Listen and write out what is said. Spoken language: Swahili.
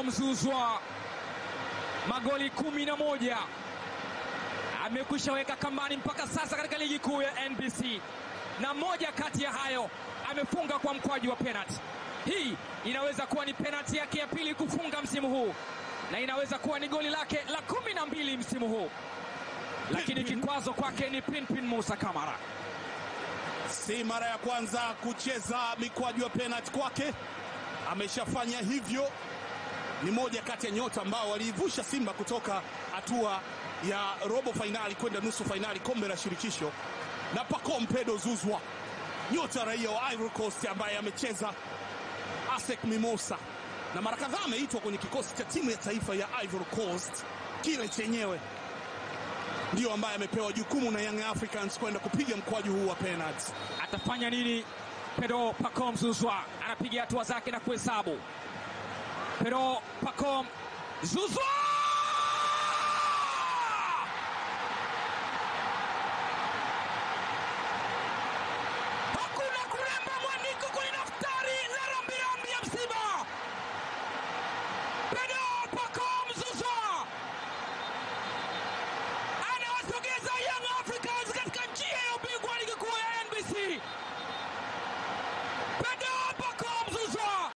Zouzoua magoli 11 amekwisha weka kambani mpaka sasa katika ligi kuu ya NBC, na moja kati ya hayo amefunga kwa mkwaju wa penalty. Hii inaweza kuwa ni penalty yake ya pili kufunga msimu huu na inaweza kuwa ni goli lake la 12 msimu huu, lakini kikwazo kwake ni Pinpin Musa Kamara. Si mara ya kwanza kucheza mikwaju ya penalty kwake, ameshafanya hivyo. Ni moja kati ya nyota ambao waliivusha Simba kutoka hatua ya robo fainali kwenda nusu fainali kombe la shirikisho. Na Pacome Pedro Zouzoua, nyota raia wa Ivory Coast ambaye amecheza ASEC Mimosa na mara kadhaa ameitwa kwenye kikosi cha timu ya taifa ya Ivory Coast, kile chenyewe ndio ambaye amepewa jukumu na Young Africans kwenda kupiga mkwaju huu wa penalty. Atafanya nini? Pedro Pacome Zouzoua anapiga hatua zake na kuhesabu. Pedro Pacome Zouzoua! Hakuna kulemba mwandiko kwenye daftari la rambirambi ya msiba.